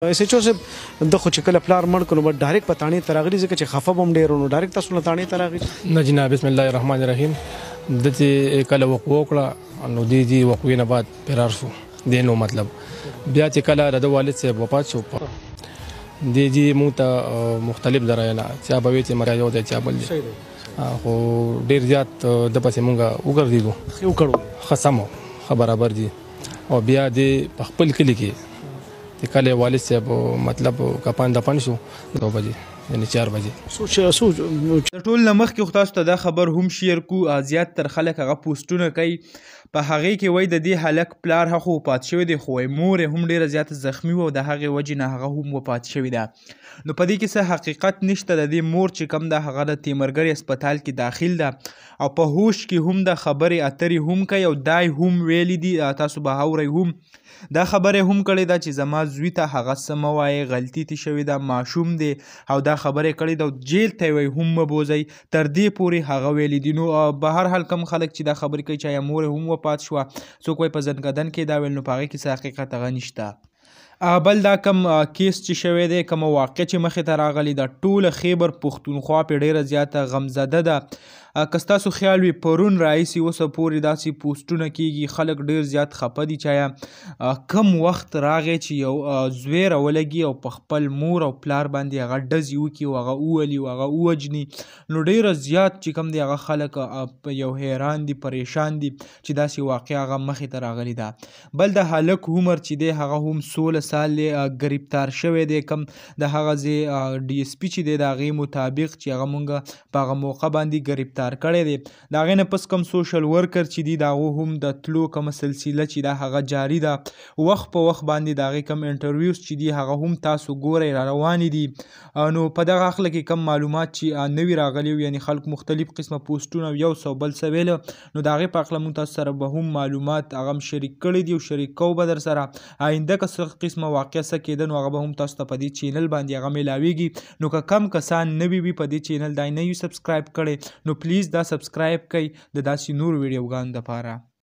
ایس ایچ او صاحب د خو چې کله پلار مړ کړو بس ډایرکټ په تاڼې ته راغلي، ځکه چې خفه به هم ډېر نو ډایرکټ تاسو له تاڼې ته راغلي؟ نه جناب، بسم الله الرحمن الرحیم. د چې کله وقوع وکړه نو دې دې وقوع نه بعد فرار شو دی، نو مطلب بیا چې کله د والد صاحب وفات شو دې دې مونږ ته مختلف درایله، چا به وی چې مرا یو دی چا بل دی، خو ډیر زیات د پسې مونږ وګرځیدو، ښه وکړو، ښه سم ښه برابر دي. او بیا دې په خپل کلي کې چې کله والد صاحب مطلب کپان دفن شو 2 بجې، یعنی 4 بجې. سوچ سوچ د ټول نه مخکې خو تاسو ته دا خبر هم شیر کو. زیات تر خلک هغه پوسټونه کوي، په هغې کې وایي د دې هلک پلار هغه وفات شوی دی، خو وایي مور یې هم ډېره زیاته زخمي وه او د هغې وجې نه هغه هم وفات شوې ده. نو په دې کې څه حقیقت نشته. د دې مور چې کوم ده هغه د تیمرګري هسپتال کې داخل ده او په هوش کې هم ده، خبرې اترې هم کوي او دا یې هم ویلي دي، تاسو به اورئ هم دا خبره هم کړې ده چې زما زوی ته هغه څه مه وایې، غلطي ترې شوې ده، ماشوم دی، او دا خبره یې کړې ده او جیل ته یې وایي هم مه بوځئ، تر دې پورې هغه ویلي دي. نو به هر حال کم خلک چې دا خبرې کوي چې آیا مور یې هم وفات شوه، څوک وایي په ځنکدن کې دا ویل، نو په هغې کې څه حقیقت هغه نشته. بل دا کم کیس چې شوی دی، کومه واقع چې مخې ته راغلې ده، ټوله خیبر پښتونخوا پې ډېره زیاته غمزده ده. که ستاسو خیال وي پرون راهیسې اوسه پورې داسې پوسټونه کیږي، خلک ډېر زیات خفه دي چې آیا کم وخت راغی چې یو زوی راولګي او په خپل مور او پلار باندې هغه ډزې وکړي او هغه وولي او هغه ووژني. نو ډېره زیات چې کوم دی هغه خلک یو حیران دي، پریشان دي چې داسې واقع هغه مخې ته راغلې ده. بل د هلک عمر چې دی هغه هم 16 سال دی، ګرفتار شوی دی. کم د هغه ځای ډي اس پي چې دی د هغې مطابق چې هغه مونږ په هغه موقع باندې ګرفتار کړی دی. د هغې نه پس کوم سوشل ورکر چې دی د هغو هم د تلو کومه سلسله چې ده هغه جاري ده، وخت په وخت باندې د هغې کوم انټرویوز چې دي هغه هم تاسو ګورئ را روانې دي. نو په دغه هکله کې کوم معلومات چې نوي راغلي وو، یعنې خلک مختلف قسمه پوسټونه او یو څه بل څه ویل، نو د هغې په هکله مونږ تاسو سره به هم معلومات هغه هم شریک کړي دي او شریک کوو به در سره. آینده که څه قسمه واقع څه کېده نو هغه به هم تاسو ته په دې چینل باندې هغه میلاویږي. نو که کم کسان نوي وي په دې چینل دا نه یو سبسکرایب کړی نو پلیز دا سبسکرایب کړئ د داسې نورو ویډیوګانو دپاره.